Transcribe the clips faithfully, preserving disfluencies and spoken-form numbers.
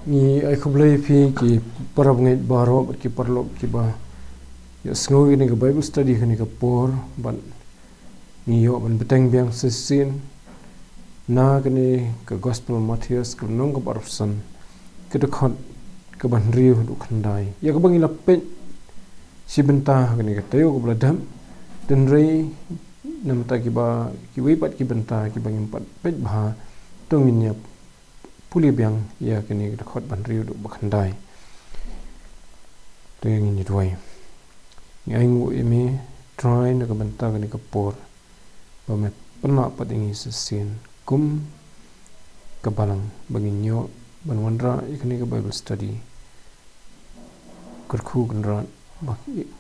Ngi ai khublei phi ki parabangeit baroh bad ki paralok kiba ïohsngew ïa kane ka Bible study kane ka por, bad ngi ïoh ban bteng biang shisien na kane ka Gospel Mathaios ka lynnong kaba arphew san, ka dkhot kaba hynriew haduh khyndai, ïa kaba ngi la peit shi bynta ha kane ka taïew kaba la dep. Hynrei namar kiba kiwei pat ki bynta kiba ngim pat peit bha, to ngin ïa pule biang ïa kane ka dkhot ba hynriew haduh ba khyndai. To ngin ïa duwai. Ngi ainguh ïa me Trai na ka bynta kane ka por ba me pynlah pat ïa ngi shisien kum ka balang ba ngin ïoh ban wanrah ïa kane ka Bible study. Kyrkhu Kynrad ba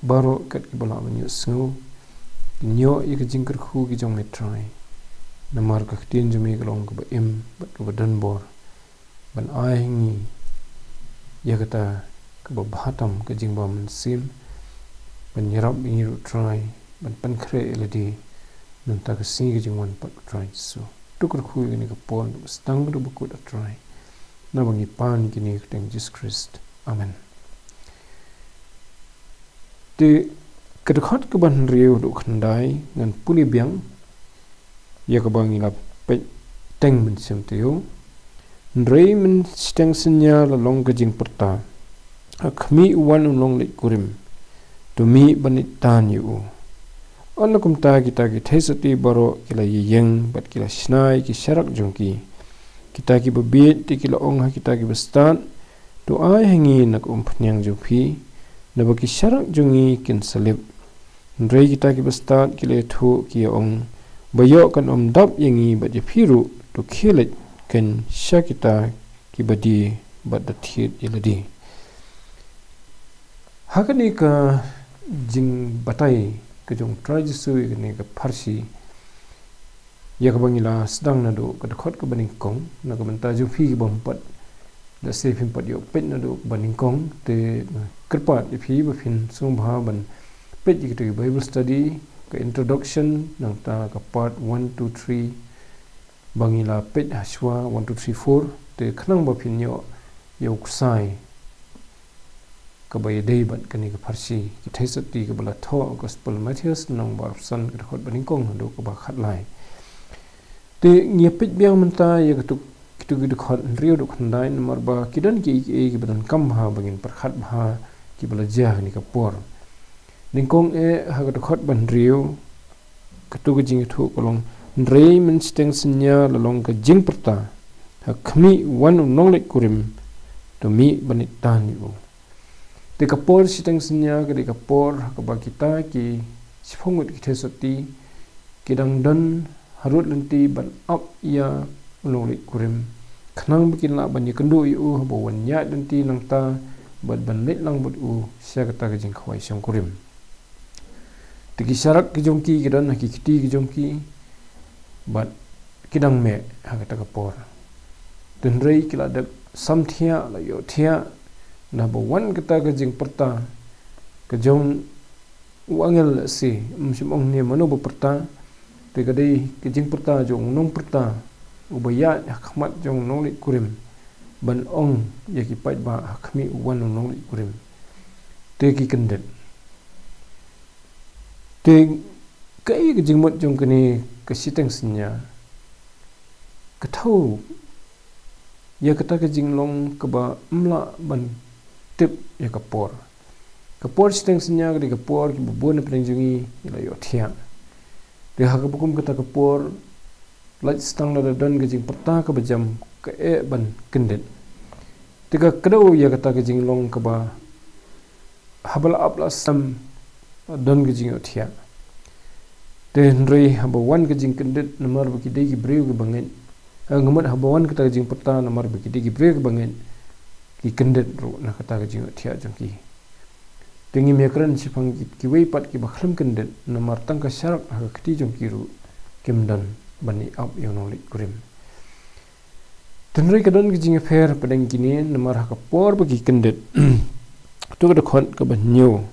baroh kat kiba lah ban ïohsngew kin ïoh ïa ka jingkyrkhu ka jong me Trai. Namar ka ktien jong me ka long kaba im bad kaba don bor ban ai ha ngi ïa kata kaba bha tam, ka jingbha mynsiem, ban ïarap ïa ngi ruh Trai ban pynkhreh ïa lade na kata ka sngi ka jingwan pat ka Trai Jisu. To kyrkhu ïa kane ka por, na ka bastang ka dei bakut, ah Trai. Naba ngi pan ïa kine ha ka kyrteng Jisu Khrist. Amen. Te ka dkhot kaba hynriew haduh khyndai ngan pule biang ïa kaba ngi la peit teng mynsiem taïew. Hynrei mynshiteng synñia la long ka jingpyrta, ha khmih u wan u nongleit kurim, to mih ban leit tan ïa u. Ynda kumta kita ki theisotti baroh ki la ïeng bad ki la shna ïa ki sharak jong ki. Kita kiba bieit te ki la ong ha kita kiba stad, to ai ha ngi na ka umphniang jong phi, naba ki sharak jong ngi kin sa lip. Hynrei kita kiba stad ki la ïathuh ki ïa ong, ba ïoh kan ym dap ïa ngi bad ïa phi ruh, to khie leit kein sha kita kiba die bad da thied ïa lade. Ha kane ka jingbatai ka jong u Trai Jisu ïa kane ka pharshi ïa kaba ngi la sdang naduh ka dkhot kaba nyngkong, na ka bynta jong phi kibym pat, lehse phim pat ïoh peit naduh kaba nyngkong, te kyrpad ïa phi ba phin sngewbha ban peit ïa kata ka Bible study, ka introduction, nangta ka part one, two, three, ba ngi la peit ha shuwa, one, two, three, four, te khnang ba phin ïoh ïa u ksai kaba ïadei bad kane ka pharshi, ki theisotti kaba la thoh, Gospel Mathaios lynnong ba arphew san, ka dkhot ba nyngkong haduh kaba khatlai. Te ngi ïa peit biang mynta ïa katu, kitu ki dkhot hynriew haduh khyndai, namar ba ki don kiei kiei kiba donkam bha ba ngin pyrkhat bha kiba la jia ha kane ka por. Nyngkong eh ha ka dkhot ba hynriew, katu ka jingïathuh ka long, hynrei mynshiteng synñia la long ka jingpyrta, ha khmih u wan u nongleit kurim, to mih ban leit tan ïa u. Te ka por shiteng synñia ka dei ka por ha kaba kita ki shiphew ngut ki theisotti ki dang don harud lynti ban ap ïa u nongleit kurim, khnang ba kin lah ban ïakynduh ïa u haba u wan ïaid lynti nangta, bad ban leit lang bad u sha kata ka jingkhawai shongkurim. Te ki sharak ki jong ki ki don ha ki kti ki jong ki, bad ki dang meh ha kata ka por. Te hynrei ki la dep samthiah, la ïohthiah, naba wan kata ka jingpyrta ka jong u angel, lehse ym shym ong ne mano ba pyrta, te ka dei ka jingpyrta jong u nongpyrta uba ïaid ha khmat jong u nongleit kurim, ban ong ïa ki paidbah, ha khmih u wan u nongleit kurim, te ki kyndit. Te kaei ka jingmut jong kane ka shiteng synñia? Ka thew ïa kata ka jinglong kaba ym lah ban tip ïa ka por. Ka por shiteng synñia ka dei ka por kiba bun na pdeng jong ngi ki la ïohthiah. Te ha kaba kum kata ka por, lait tang lada don ka jingpyrta kaba jam, ka eh ban kyndit. Te ka kdew ïa kata ka jinglong kaba haba la ap la sem don ka jingïohthiah. Te hynrei haba wan ka jingkyndit, namar ba ki dei ki briew kiba ngeit, eh, nga mut haba wan kata ka jingpyrta, namar ba ki dei ki briew kiba ngeit, ki kyndit ruh na kata ka jingïohthiah jong ki. Te ngim ïakren shaphang ki, kiwei pat kiba khlem kyndit, namar tang ka sharak ha ka kti jong ki ruh kim don ban ïa ap ïa u nongleit kurim. Te hynrei ka don ka jingïapher pdeng kine, namar ha ka por ba ki kyndit, tu ka dkhot kaba hynñiew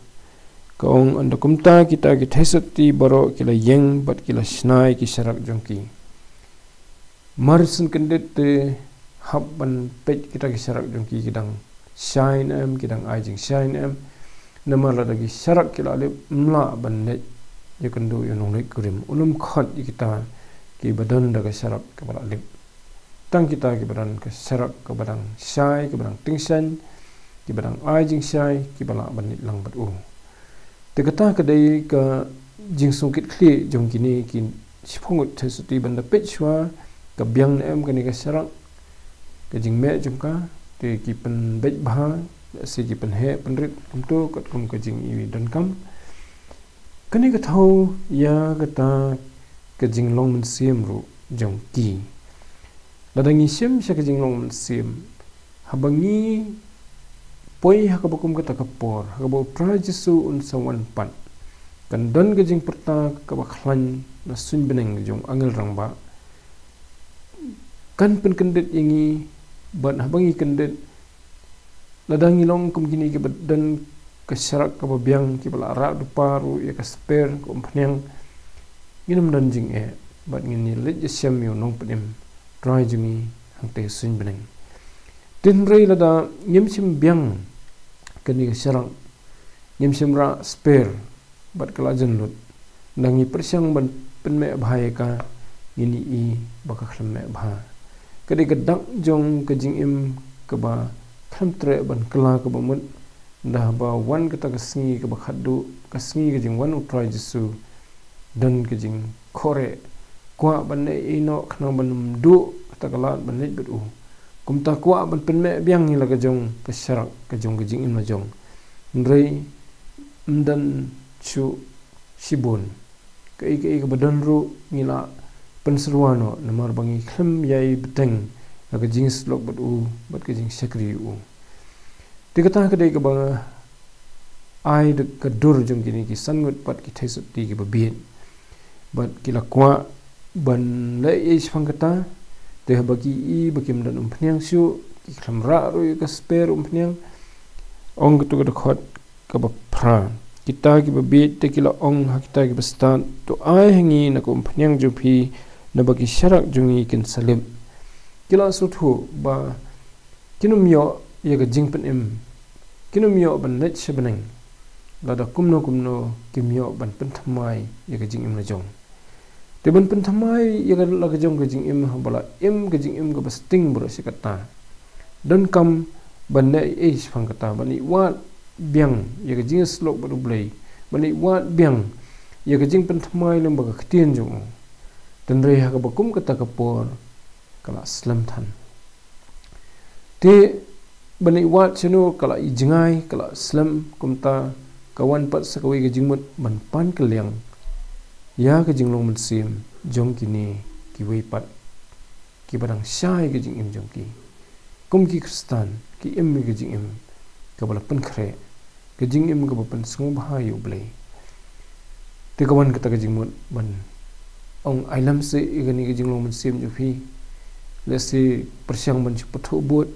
ka ong, ynda kumta kita ki theisotti baroh ki la ïeng bad ki la shna ïa ki sharak jong ki. Mar shen kyndit te hap ban peit kita ki sharak jong ki ki dang shai ne em, ki dang ai jingshai ne em. Namar lada ki sharak ki la lip, ym lah ban leit ïakynduh ïa u nongleit kurim. U lum khot ïa kita kiba don da ka sharak kaba la lip. Tang kita kiba don ka sharak kaba dang shai, kaba dang tyngshaiñ, kiba dang ai jingshai, kiba lah ban leit lang bad u. Te kata ka dei ka jingsngewkhia jong kine ki shiphew ngut theisotti, ban da peit shuwa ka biang ne em kane ka sharak, ka jingmeh jong ka. Te ki pynbeit bha, lehse ki pynheh pynrit kumto katkum ka jingim donkam. Kane ka thew ïa kata ka jinglong mynsiem ruh jong ki. Lada ngi shim sha ka jinglong mynsiem, haba ngi poi ha kaba kum kata ka por, ha kaba U Trai Jisu un sa wan pat, kan don ka jingpyrta kaba khlaiñ na suiñ bneng jong u angel rangbah. Kan pynkyndit ïa ngi, bad haba ngi kyndit, lada ngi long kum kine kiba don ka sharak kaba biang, kiba la rah dupa ruh ïa ka spare, ka umphniang, ngin ym don jingeh, bad ngin ïa leit ïashem ïa u Nongpynim Trai jong ngi hangtei suiñ bneng. Hynrei lada ngim shim biang kane ka sharak, ngim shim rah spare, bad ka la jan lut, lada ngi pyrshang ban pynmeh bha ïa ka, ngin ïohi ba ka khlem meh bha. Ka dei ka dak jong ka jingim kaba khlem treh ban kylla kaba mut. Haba wan kata ka sngi kaba khatduh, ka sngi ka jingwan U Trai Jisu, don ka jingkhuslai, kwah ban ïehnoh khnang ban ym duh kata ka lad ban leit bad u. Kumta kwah ban pynmeh biang ïa la ka jong ka sharak, ka jong ka jingim la jong. Hynrei ym don shuh shibun. Kaei kaei kaba don ruh ngi la pynsyrwa noh, namar ba ngi khlem ïai bteng ïa ka jingshlok bad u, bad ka jingshakri ïa u. Te kata ka dei kaba ai da ka dur jong kine ki san ngut pat ki theisotti kiba bieit. Bad ki la kwah ban leh ei shaphang kata, te haba ki ïohi ba kim don umphniang shuh, ki khlem rah ruh ïa ka spare umphniang. Ong katu ka dkhot kaba phra. Kita kiba bieit te ki la ong ha kita kiba stad, to ai ha ngi na ka umphniang jong phi, naba ki sharak jong ngi kin sa lip. Ki la sngewthuh ba kin ym ïoh ïa ka jingpynim, kin ym ïoh ban leit sha bneng lada kumno kumno kim ïoh ban pynthymmai ïa ka jingim la jong. Te ban pynthymmai ïa ka la ka jong ka jingim, haba la im ka jingim kaba sting baroh shi katta, donkam ban leh ei ei shaphang kata, ban ïa wad biang ïa ka jingïasyllok bad U Blei, ban ïa wad biang ïa ka jingpynthymmai lyngba ka ktien jong u. Hynrei ha kaba kum kata ka por ka la slem than. Te ban ïa wad shano, ka la ïa jngai, ka la slem, kumta ka wan pat sa kawei ka jingmut ban pan kylliang ïa ka jinglong mynsiem jong kine kiwei pat kiba dang shai ka jingim jong ki. Kum ki Khristan, ki im ïa ka jingim kaba la pynkhreh, ka jingim kaba pynsngewbha ïa U Blei. Te ka wan kata ka jingmut ban ong, ai lem seh ïa kane ka jinglong mynsiem jong phi. Lehse pyrshang ban shu pynthut bud,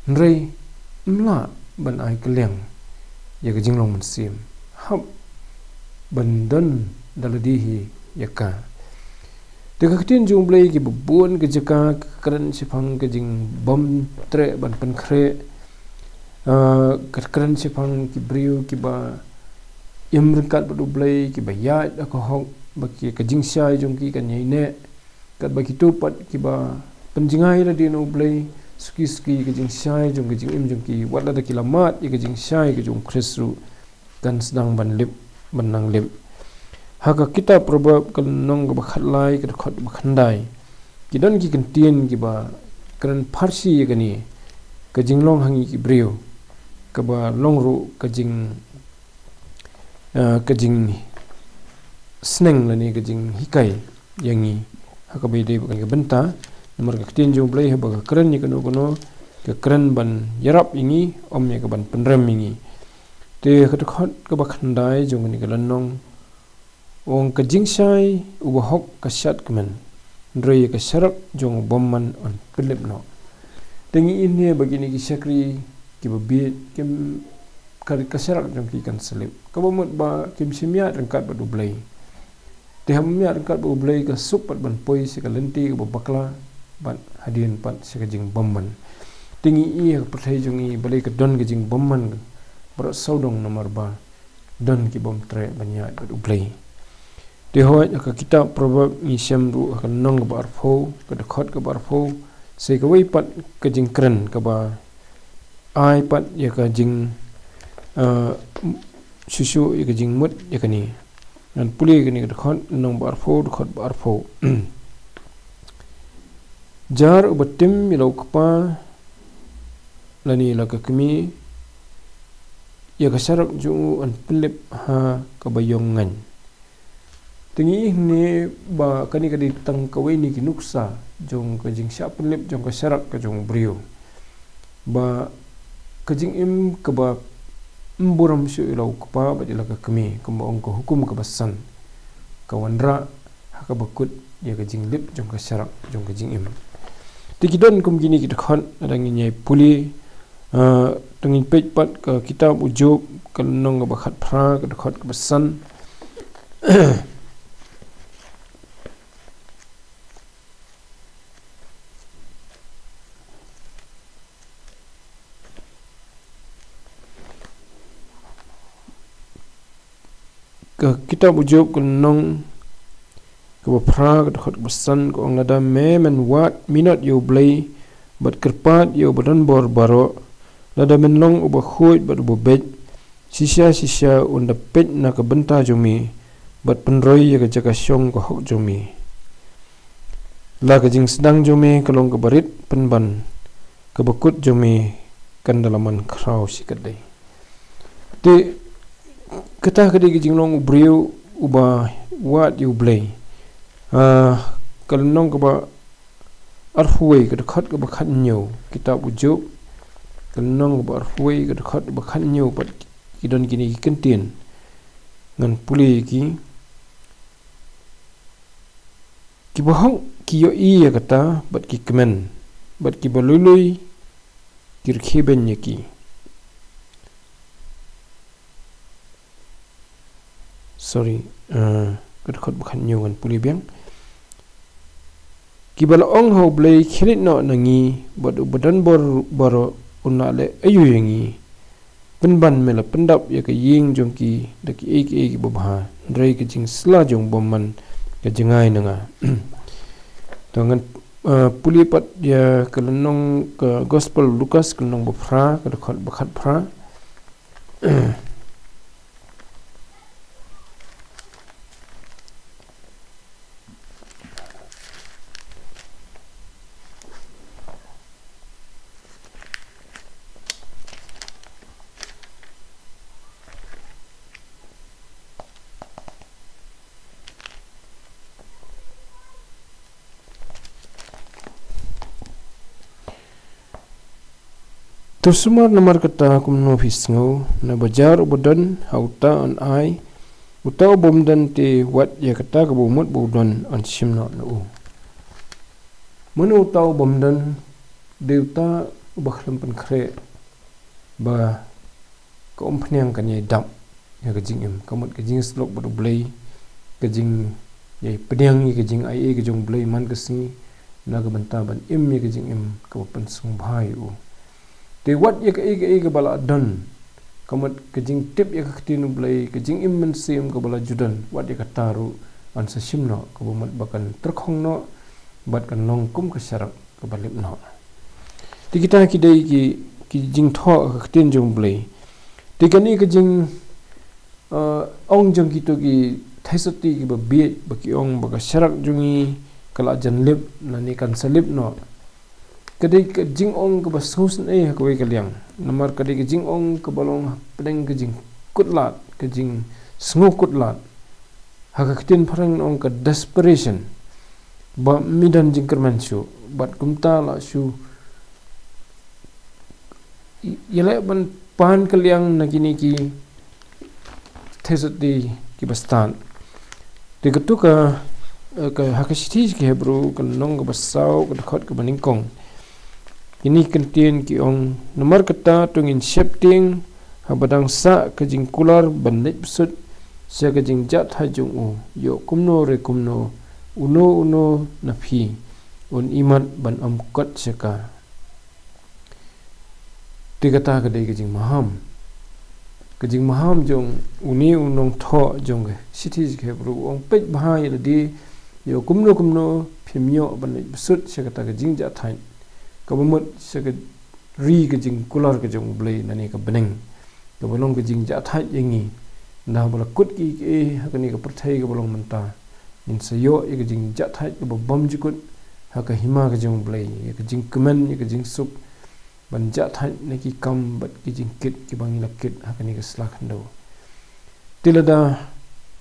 hynrei ym lah ban ai kylliang ïa ka jinglong mynsiem. Hap ban don da lade hi ïa ka. Te ka ktien jong U Blei kiba bun ka jaka ka kren shaphang ka jingbym treh ban pynkhreh. Ah, ka kren shaphang ki briew kiba im ryngkat bad U Blei, kiba ïaid ha ka hok, ba ki, ka jingshai jong ki kan ïai neh. Katba kito pat kiba pynjngai lade na U Blei, suki suki ka jingshai jong ka jingim jong ki, wat lada ki la mad ïa ka jingshai ka jong U Khrist ruh, kan sdang ban lip, ban nang lip. Ha ka kitab Proverb ka lynnong kaba khatlai, ka dkhot kaba khyndai, ki don ki kyntien kiba kren pharshi ïa kane ka jinglong ha ngi ki briew, kaba long ruh ka jing, eh, ka jingsneng lane ka jinghikai ïa ngi ha kaba ïadei bad kane ka bynta. Namar ka ktien jong U Blei haba ka kren ïa kano kano, ka kren ban ïarap ïa ngi, ym ïa ka ban pynrem ïa ngi. Te ka dkhot kaba khyndai jong kane ka lynnong, ong, ka jingshai u bahok ka shad kmen, hynrei ïa ka sharak jong u bymman yn pynlip noh. Te ngi ïohi ba kine ki shakri kiba bieit, kim, ka, ka sharak jong ki kan sa lip. Kaba mut ba kim shym ïaid ryngkat bad U Blei. Te haba ym ïaid ryngkat bad U Blei, ka suk pat ban poi sha ka lynti kaba bakla. bad hadien pat sha ka jingbymman. Te ngi ïohi ha ka pyrthei jong ngi balei ka don ka jingbymman baroh sawdong namar ba don ki bym treh ban ïaid bad U Blei. Te hooid ha ka kitab Proverb ngi shem ruh ha ka lynnong kaba arphew, ka dkhot kaba arphew, sa kawei pat ka jingkren kaba ai pat ïa ka jing, eh, shuh shuh ïa ka jingmut ïa kane. Ngan pule kane ka dkhot, lynnong ba arphew, dkhot ba arphew. Jar uba tim ïa la u kpa lane la ka kmie, ïa ka sharak jong u yn pynlip ha kaba ïong ngaiñ. Te ngi ïohi hangne ba kane ka dei tang kawei na ki nuksa jong ka jingshah pynlip jong ka sharak ka jong u briew. Ba ka jingim kaba ym burom shuh ïa la u kpa bad ïa la ka kmie, kumba ong ka hukum kaba san, ka wanrah ha kaba kut ïa ka jinglip jong ka sharak jong ka jingim. Te ki don kum kine ki dkhot, lada ngin ïai pule, ah, to ngin peit pat ka kitab u Job, ka lynnong kaba khatphra, ka dkhot kaba san. Ka kitab u Job ka lynnong kaba phra, ka dkhot kaba san, ka ong: Lada me men wad minot ïa U Blei bad kyrpad ïa uba don bor baroh, lada men long uba khuid bad uba beit, shisha shisha un da peit na ka bynta jong me bad pynroi ïa ka jaka shong ka hok jong me. La ka jingsdang jong me ka long kaba rit pynban, kaba kut jong me kan da la man khraw shikatdei. Te kata ka dei ka jinglong u briew uba wad ïa U Blei. Ah, ka lynnong kaba arphew wei, ka dkhot kaba khathynñiew, kitab u Job, ka lynnong kaba arphew wei, ka dkhot kaba khathynñiew, pat ki don kine ki kyntien. Ngan pule ïa ki. Kiba hok ki ïohi ïa kata bad ki kmen, bad kiba lui lui ki rkhie beiñ ïa ki. Sorry, eh, ka dkhot ba khathynñiew, ngan pule biang. Kiba la ong ha U Blei: Khie leit noh na ngi, bad uba don bor baroh un lah leh aïu ïa ngi? Pynban me la pyndap ïa ka ïing jong ki da kiei kiei kiba bha, hynrei ka jingsla jong u bymman ka jngai na nga. To ngan, eh, pule pat ïa ka lynnong, ka Gospel Lukas, ka lynnong ba phra, ka dkhot ba khatphra. To sumar namar kata kumno phi sngew, naba jar uba don ha uta yn ai, uta u bym don te wat ïa kata kaba u mut ba u don yn shim noh na u. Mano uta u bym don? Dei uta uba khlem pynkhreh ba ka umphniang kan ïai dap ïa ka jingim, ka mut ka jingïasyllok bad U Blei, ka jingïai pdiang ïa ka jingai ei ka jong U Blei man ka sngi, na ka bynta ban im ïa ka jingim kaba pynsngewbha ïa u. Te wat ïa kaei kaei kaba la don, ka mut ka jingtip ïa ka ktien U Blei, ka jingim mynsiem kaba la ju don, wat ïa kata ruh yn sa shim noh, kaba mut ba kan tyrkhong noh bad kan long kum ka sharak kaba lip noh. Te kita ki dei ki, ki jingthoh ka ktien jong U Blei. Te kane ka jing, eh, ong jong kito ki theisotti kiba bieit ba ki ong ba ka sharak jong ngi ka la jan lip, lane kan sa lip noh. Ka dei ka jingong kaba sngewsynei ha kawei ka liang. Namar ka dei ka jingong kaba long hapdeng ka jingkutlad, ka jingsngewkutlad. Ha ka ktien phareng ong ka desperation. Ba ym don jingkyrmen shuh. Bad kumta la shu ïaleh ban pan kylliang na kine ki theisotti kiba stad. Te katto ka, eh, ka, ha ka shithi ki Hebru, ka lynnong kaba saw, ka dkhot kaba nyngkong. Kine ki kyntien ki ong: Namar kata to ngin sheptieng, haba dang sah ka jingkular ban leit bsut sha ka jingjahthait jong u, ïoh kumno re kumno, uno uno na phi un imat ban ym kot sha ka. Te kata ka dei ka jingmaham. Ka jingmaham jong une u nongthoh jong ka shithi jong ki Hebru u ong, peit bha ïa lade, ïoh kumno kumno phim ïoh ban leit bsut sha kata ka jingjahthait kaba mut sha ka ri ka jingkular ka jong U Blei lane ka bneng, kaba long ka jingjahthait ïa ngi. Nda ba la kut kiei kiei ha kane ka pyrthei kaba long mynta, ngin sa ïoh ïa ka jingjahthait kaba bymjukut ha ka hima ka jong U Blei, ïa ka jingkmen, ïa ka jingsuk, ban jahthait na ki kam bad ki jingkit kiba ngi la kit ha kane ka sla khyndew. Te lada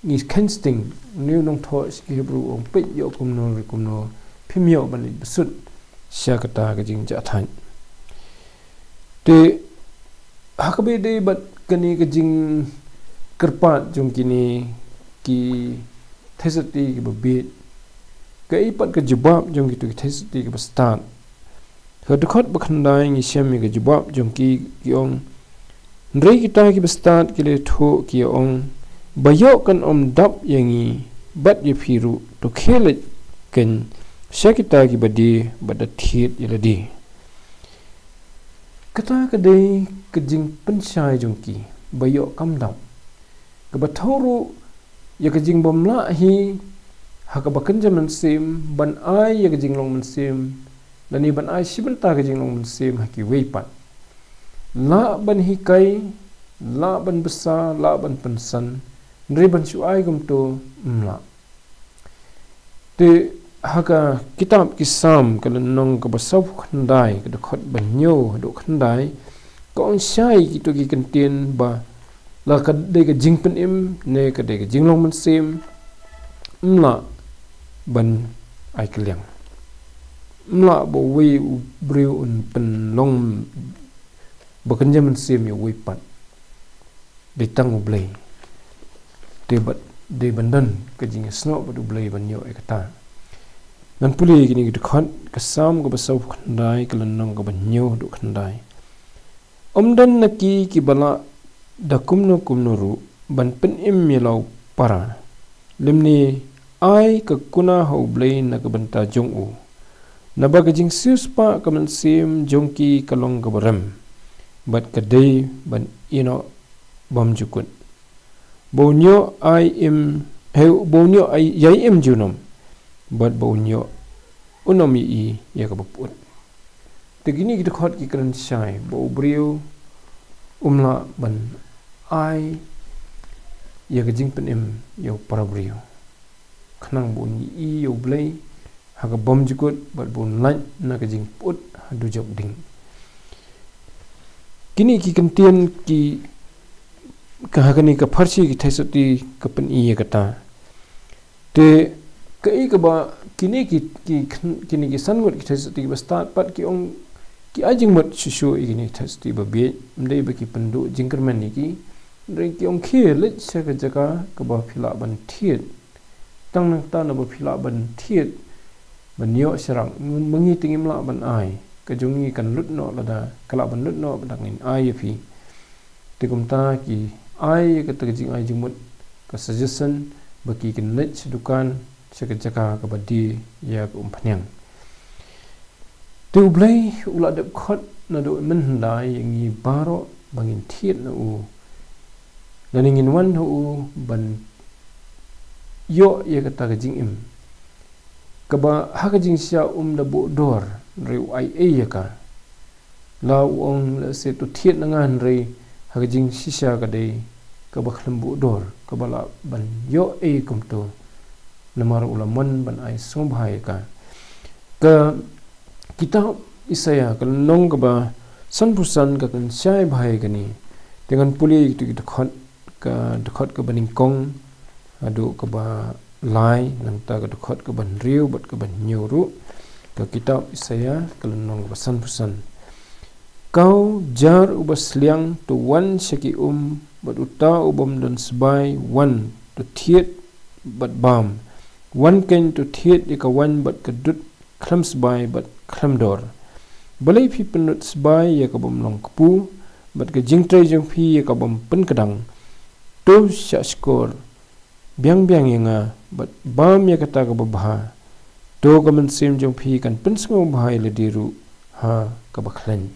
ngi kheiñ sting, une u nongthoh sha ki Hebru u ong, peit, ïoh kumno re kumno phim ïoh ban leit bsut sha kata ka jingjahthait. Te ha kaba ïadei bad kane ka jingkyrpad jong kine ki theisotti kiba bieit, kaei pat ka jubab jong kito ki theisotti kiba stad? Ha dkhot ba khyndai ngi shem ïa ka jubab jong ki, ki ong, hynrei kita kiba stad ki la ïathuh, ki ïa ong, ba ïoh kan ym dap ïa ngi bad ïa phi ruh, to khie leit keiñ sha kita kiba die bad da thied ïa lade. Kata ka dei ka jingpynshai jong ki, ba ïoh kam dap. Kaba thew ruh ïa ka jingbymlah hi ha kaba kynja mynsiem ban ai ïa ka jinglong mynsiem, lane ban ai shi bynta ka jinglong mynsiem ha kiwei pat. Lah ban hikai, lah ban bsa, lah ban pynsan, hynrei ban shu ai kumto, ym lah. Te ha ka kitab ki Salm ka lynnong kaba sawphew khyndai, ka dkhot ba hynñiew haduh khyndai, ka ong shai kito ki kyntien ba la ka dei ka jingpynim ne ka dei ka jinglong mynsiem, ym lah ban ai kylliang. Ym lah ba uwei u briew un pynlong ba kynja mynsiem ïa uwei pat. Dei tang U Blei. Te bad dei ban don ka jingïasnoh bad U Blei ban ïoh ïa kata. Ngan pule ïa kine ki dkhot, ka Salm kaba sawphew khyndai, ka lynnong kaba hynñiew haduh khyndai. Ym don na ki kiba lah da kumno kumno ruh ban pynim ïa la u para, lymne ai ka kuna ha U Blei na ka bynta jong u. Naba ka jingsiewspah ka mynsiem jong ki ka long kaba rem, bad ka dei ban ïehnoh bymjukut. Ba un ïoh ai im, hei, ba un ïoh ai, ïai im junom, bad ba un ïoh, un ym ïohi ïa kaba pyut. Te kine ki dkhot ki kren shai ba u briew um lah ban ai ïa ka jingpynim ïa u para briew, khnang ba un ïohi ïa U Blei ha ka bymjukut bad ba un lait na ka jingpyut ha dujok ding. Kine ki kyntien ki, ka ha kane ka pharshi ki theisotti ka pyni ïa kata. Te kaei kaba kine ki, ki, kine ki san ngut ki theisotti kiba stad pat ki ong, ki ai jingmut shuh shuh ïa kine ki theisotti ba bieit, ym dei ba ki pynduh jingkyrmen ïa ki. Hynrei ki ong, khie leit sha ka jaka kaba phi lah ban thied. Tang nangta naba phi lah ban thied, ban ïoh sharak, ma ngi te ngim lah ban ai. Ka jong ngi kan lut noh lada ka lah ban lut noh, ba dang ngin ai ïa phi. Te kumta ki ai ïa kata ka jingai jingmut, ka suggestion, ba ki kin leit sha dukan, sha ka jaka kaba die ïa ka umphniang. Te U Blei u la dep khot naduh mynhyndai ïa ngi baroh ba ngin thied na u, lane ngin wan ha u ban ïoh ïa kata ka jingim. Kaba ha ka jingshisha um da buh dor, hynrei u ai ei ïa ka. La u ong, lehse to thied na nga, hynrei ha ka jingshisha ka dei kaba khlem buh dor, kaba lah ban ïoh ei kumto. Namar u la mon ban ai sngewbha ïa ka. Ka kitab Isaiah ka lynnong kaba sanphew san ka kynshai bha ïa kane. Te ngan pule ïa kito ki dkhot, ka dkhot kaba nyngkong haduh kaba lai, nangta ka dkhot kaba hynriew bad kaba hynñiew ruh. Ka kitab Isaiah ka lynnong kaba sanphew san. Kau jar uba sliang, to wan sha ki um, bad uta u bym don sbai, wan to thied bad bam. Wan keiñ to thied ïa ka waiñ bad ka dud khlem sbai bad khlem dor. Balei phi pynlut sbai ïa ka bym long kpu, bad ka jingtrei jong phi ïa ka bym pynkdang? To shah shkor biang biang ïa nga, bad bam ïa kata kaba bha, To ka mynsiem jong phi kan pynsngewbha ïa lade ruh ha kaba khlaiñ.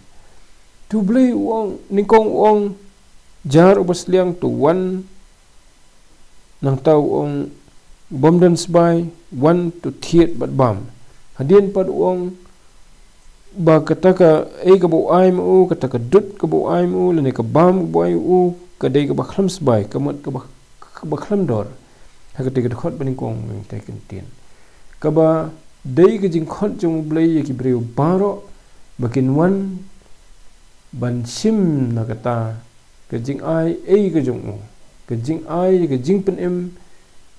To Blei u ong, nyngkong u ong, jar uba sliang to wan. Nangta u ong, bym don sbai, wan to thied bad bam. Hadien pat u ong ba kata kaei kaba u ai ma u, kata ka dud kaba u ai ma u, lane ka bam kaba u ai ma u, ka dei kaba khlem sbai, ka mut kaba, kaba khlem dor. Ha katei ka dkhot banyngkong mynta ka ktien, kaba dei ka jingkhot jong U Blei ïa ki briew baroh ba kin wan ban shim na kata ka jingai ei ka jong u, ka jingai ïa ka jingpynim,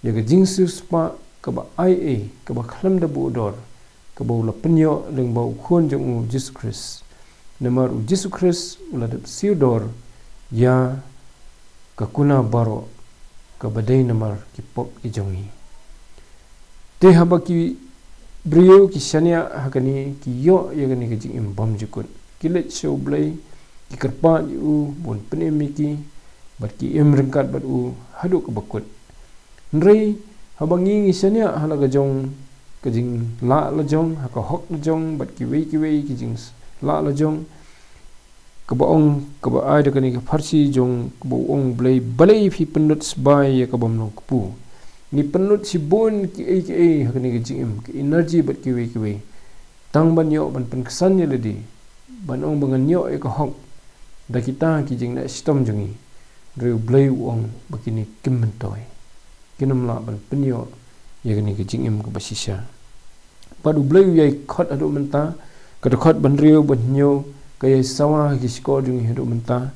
ïa ka jingsiewspah kaba ai ei, kaba khlem da buh dor, kaba u la pynïoh lyngba u Khun jong u Jisu Khrist. Namar u Jisu Khrist u la dep siew dor ïa ka kuna baroh, kaba dei namar ki pop ki jong ngi. Te haba ki briew ki shaniah ha kane, ki ïoh ïa kane ka jingim bymjukut, ki leit sha U Blei, ki kyrpad ïa u ban pynim ïa ki, bad ki im ryngkat bad u haduh kaba kut. Hynrei haba ngi, ngi shaniah ha la ka jong ka jinglah la jong, ha ka hok la jong bad kiwei kiwei ki jinglah la jong, kaba ong, kaba ai da kane ka pharshi jong, kaba ong U Blei, balei phi pynlut sbai ïa ka bym long kpu. Ngi pynlut shibun kiei kiei ha kane ka jingim, ka energy bad kiwei kiwei, tang ban ïoh ban pynksan ïa lade, ban ong ba ngan ïoh ïa ka hok da kita ki jingneh shitom jong ngi. Hynrei U Blei u ong ba kine kim myntoi, kin ym lah ban pynïoh ïa kane ka jingim kaba shisha. Bad U Blei u ïai khot haduh mynta, ka dkhot ba hynriew, ba hynñiew, ka ïai sawa ha ki shkor jong ngi haduh mynta.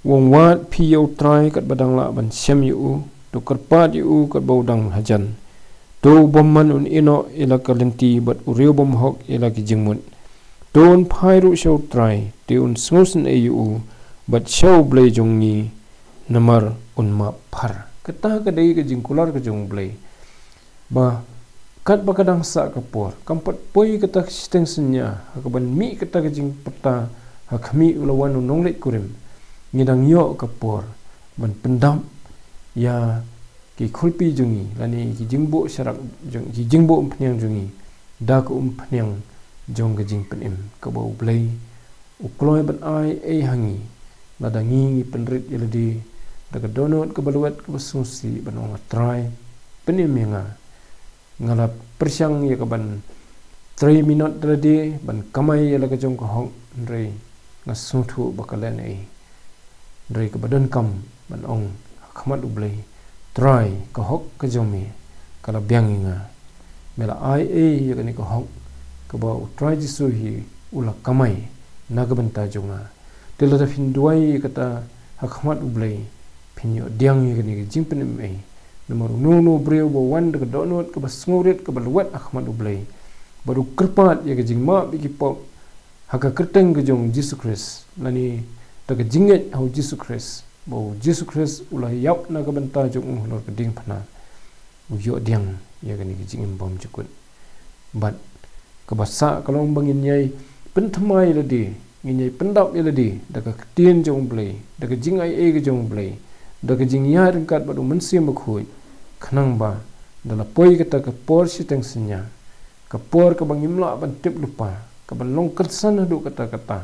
U ong, wad phi ïa U Trai katba dang lah ban shem ïa u, to kyrpad ïa u katba u dang hajan. To u bymman un ïeh noh ïa la ka lynti, bad u riewbymhok ïa la ki jingmut. To un phai ruh sha U Trai, te un sngewsynei ïa u, bad sha U Blei jong ngi, namar un map phar. Kata ka dei ka jingkular ka jong U Blei. Ba katba ka dang sah ka por, kam pat poi kata ka shiteng synñia ha kaban mih kata ka jingpyrta ha khmih u la wan u nongleit kurim, ngi dang ïoh ka por ban pyndap ïa ki khulpi jong ngi, lane ki jingbuh sharak jong, ki jingbuh umphniang jong ngi da ka umphniang jong ka jingpynim kaba U Blei u kloi ban ai ei ha ngi, lada ngi, ngi pynrit ïa lade da ka dohnud kaba lwet kaba sngewsih, ban ong, A Trai, pynim ïa nga. Nga la pyrshang ïa kaban trei minot da lade ban kamai ïa la ka jong ka hok, hynrei nga sngewthuh ba ka leh ei. Hynrei kaba donkam ban ong ha khmat U Blei, Trai, ka hok ka jong me ka la biang ïa nga. Me la ai ei ïa kane ka hok kaba U Trai Jisu hi u la kamai na ka bynta jong nga. Te lada phin duwai ïa kata ha khmat U Blei, phin ïoh diang ïa kane ka jingpynim ei. Namar uno uno u briew ba wan da ka dohnud kaba sngewrit kaba lwet ha khmat U Blei, bad u kyrpad ïa ka jingmap ïa ki pop ha ka kyrteng ka jong U Jisu Khrist, lane da ka jingngeit ha U Jisu Khrist, ba U Jisu Khrist u la ïap na ka bynta jong u halor ka diengphna, u ïoh diang ïa kane ka jingim bymjukut. Bad kaba sah ka long ba ngin ïai pynthymmai ïa lade, ngin ïai pyndap ïa lade da ka ktien jong U Blei, da ka jingai ei ka jong U Blei, da ka jingïaid ryngkat bad U Mynsiem Bakhuid, khnang ba da la poi kata ka por shiteng synñia, ka por kaba ngim lah ban tip lypa, kaban long kynsan haduh katta katta,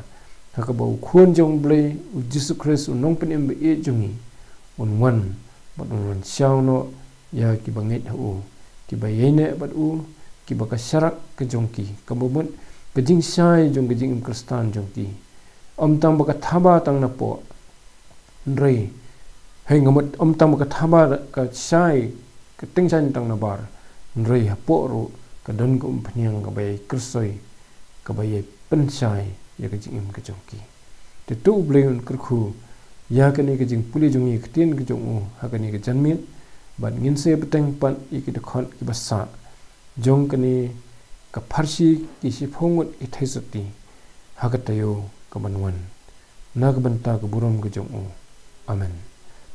ha kaba U Khun jong U Blei, U Jisu Khrist, U Nongpynim ba ïeit jong ngi, un wan bad un wan shaw noh ïa kiba ngeit ha u, kiba ïaineh bad u, kiba ka sharak ka jong ki, kaba mut ka jingshai jong ka jingim Khristan jong ki, ym tang ba ka thaba tang napoh, hynrei, hynrei ka mut ym tang ba ka thaba ka shai, ka tyngshaiñ tang nabar, hynrei hapoh ruh ka don ka umphniang kaba ïai kyrsoi, kaba ïai pynshai ïa ka jingim ka jong ki. Te to U Blei un kyrkhu ïa kane ka jingpule jong ngi ïa ka ktien ka jong u ha kane ka janmiet, bad ngin sa bteng pat ïa ki dkhot kiba sah jong kane ka pharshi, ki shiphew ngut ki theisotti, ha ka taïew kaban wan, na ka bynta ka burom ka jong u. Amen.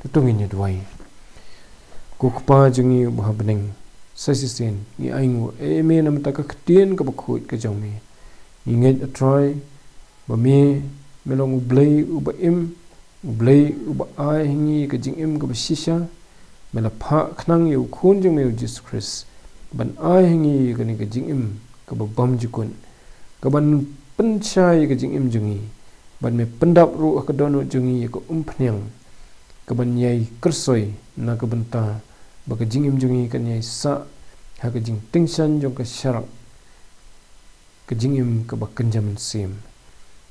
Te to ngin ïa duwai. Ko Kpa jong ngi uba ha bneng, sa shisien ngi ainguh ïa me na ka bynta ka ktien kaba khuid ka jong me. Ngi ngeit, A Trai, ba me, me long U Blei uba im, U Blei uba ai ha ngi ka jingim kaba shisha. Me la phah khnang ïa U Khun jong me U Jisu Khrist ban ai ha ngi ïa kane ka jingim kaba bymjukut, kaban pynshai ïa ka jingim jong ngi, bad me pyndap ruh ha ka dohnud jong ngi ïa ka umphniang, kaban ïai kyrsoi na ka bynta ba ka jingim jong ngi kan ïai sah ha ka jingtyngshaiñ jong ka sharak, ka jingim kaba kynja mynsiem.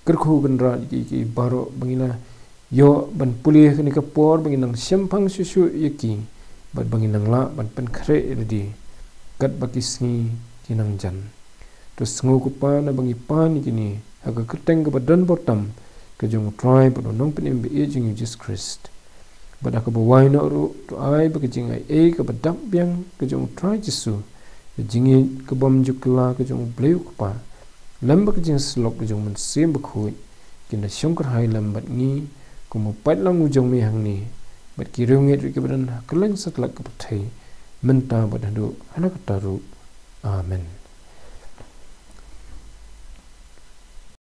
Kyrkhu Kynrad ïa ki, ki baroh ba ngi la ïoh ban pule ha kane ka por, ba ngin nang shemphang shuh shuh ïa ki, bad ba ngin nang lah ban pynkhreh ïa lade katba ki sngi ki nang jan. To sngew ko Pa naba ngi pan ïa kine ha ka kyrteng kaba don bor tam ka jong U Trai bad U Nongpynim ba ïeit jong ngi U Jisu Khrist. Bad ha kaba wai noh ruh, to ai ba ka jingaiei kaba dap biang ka jong U Trai Jisu, ka jingïeit ka bymjukla ka jong U Blei U Kpa, lem bad ka jingsyllok ka jong U Mynsiem Bakhuid, kin da shongkyrhai lem bad ngi kum u paidlang u jong me hangne, bad ki riewngeit ruh kiba don ha kylleng satlak ka pyrthei, mynta bad haduh hala katta ruh. Amen.